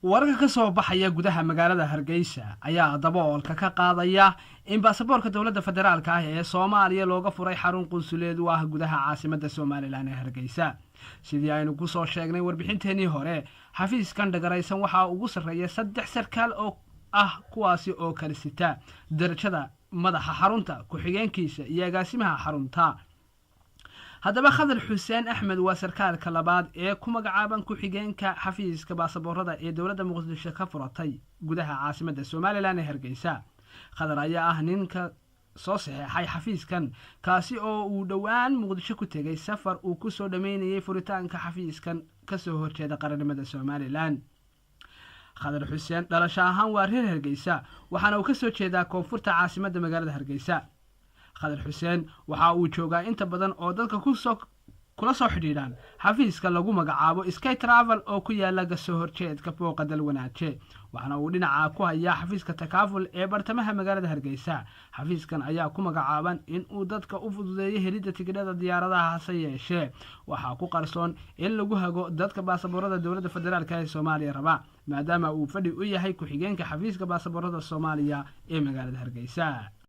Wararka ka soo baxaya gudaha magaalada Hargeysa ayaa daboolka ka qaadaya in baasaboorka dowladda federaalka ah ee Soomaaliya looga furay xarun qunsuleed u ah gudaha caasimadda Somaliland ee Hargeysa. Sidii aynu kusoo sheegnay warbixinteenii hore, xafiiskan dhagaraysan waxaa ugu sarreeya saddex sarkaal oo ah kuwaasi oo kala sita darajada madaxa xarunta, ku-xigeenkiisa iyo agaasimaha xarunta. Haddaba, Khadar Xuseen Axmed waa sarkaalka labaad ee ku magacaaban ku-xigeenka xafiiska baasaboorada ee dowladda Muqdisho ka furatay gudaha caasimadda Somaliland ee Hargeysa. Khadar ayaa ah ninka soo saxeexay xafiiskan, kaasi oo uu dhowaan Muqdisho ku tegay safar uu kusoo dhameynayay furitaanka xafiiskan kasoo horjeeda qarannimada Somaliland. Khadar Xuseen dhalasho ahaan waa reer Hargeysa, waxaana uu kasoo jeedaa koonfurta caasimadda magaalada Hargeysa. Khadar Xuseen waxa uu joogaa inta badan oo dadka kusoo kula soo xidhiidhaan xafiiska lagu magacaabo Sky Travel oo ku yaala kasoo horjeedka Fooqa Dalwanaaje, waxaana uu dhinaca ku hayaa xafiiska Takaaful ee bartamaha magaalada Hargeysa. Xafiiskan ayaa ku magacaaban in uu dadka u fududeeyo helidda tigidhada diyaaradaha, hase yeeshee waxaa ku qarsoon in lagu hago dadka baasaboorada dowladda federaalka ee Soomaaliya raba, maadaama uu fadhi u yahay ku-xigeenka xafiiska baasaboorada Soomaaliya ee magaalada Hargeysa.